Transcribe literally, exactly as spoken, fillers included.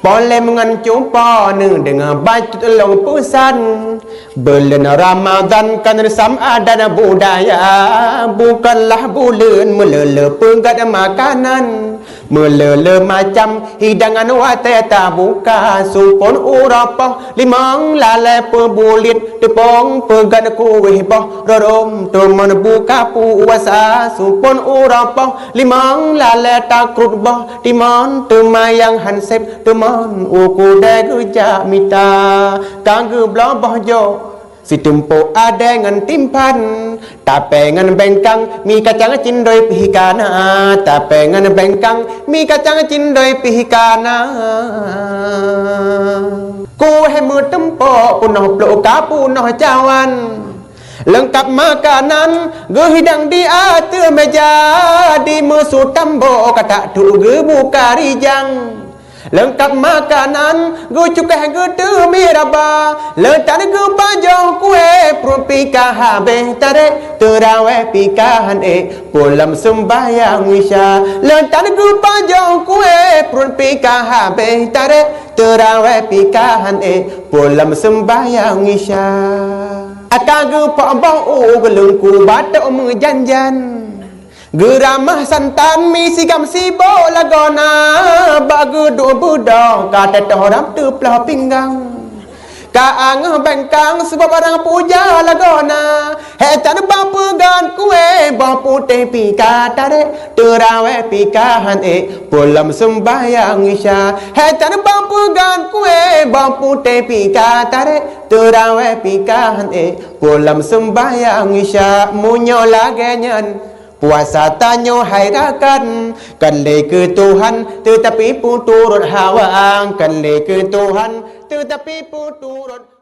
Polém ngon cupo neudeungoe bacut lôn peusan. Buleuen Ramadhan kon reusam adat budaya, bukon lah buleuen meuleu-leu peugét makanan. Meuleu-leu macam hidangan watée tabuka, supon uroe poh limong lalée peubulit, teupông peugét kuweh boh, rorôm teumon buka puasa, supon uroe poh limong lalée takrot boh, timon teuma nyang han sép, teumon u keudée geujak mita. Ka geubloe boh jok, siteumpo adée ngon timphan, tapée ngon bengkang, mi kacang cindoi pih kana, tapée ngon bengkang, mi kacang cindoi pih kana. Kuweh meuteumpo peunoh plôk ka peunoh cawan. Leungkab makanan geuhidang di ateueh meja, di meusu tambo ka that tuek geubuka rijang. Leungkab makanan geucukéh geuteumi raba, leutan geupajoh kuweh pruet pih ka habéh tarek, teurawéh pih ka han ék, pulang seumbahyang Isya. Leutan geupajoh kuweh pruet pih ka habéh tarek, teurawéh pih ka han ék, pulang seumbahyang Isya. Ka geupok boh u geuleungku batok meujan-jan. Geuramah santan mi sigam sibok lagoena, bak geuduek beudoh ka teutoh rab teuploh pinggang. Ka angeuh bengkang sabab barang puja lagoena, hék tan bak peugét kuweh boh putéh pih ka tarek, teurawéh pih ka han ék, pulang seumbahyang Isya. Hék tan bak peugét kuweh boh putéh pih ka tarek, teurawéh pih ka han ék, pulang seumbahyang Isya. Meunyoe lagée nyan, puasa tanyoe hai rakan, kon lé keu Tuhan, teutapi peuturot hawa, kon lé keu Tuhan, teutapi peuturot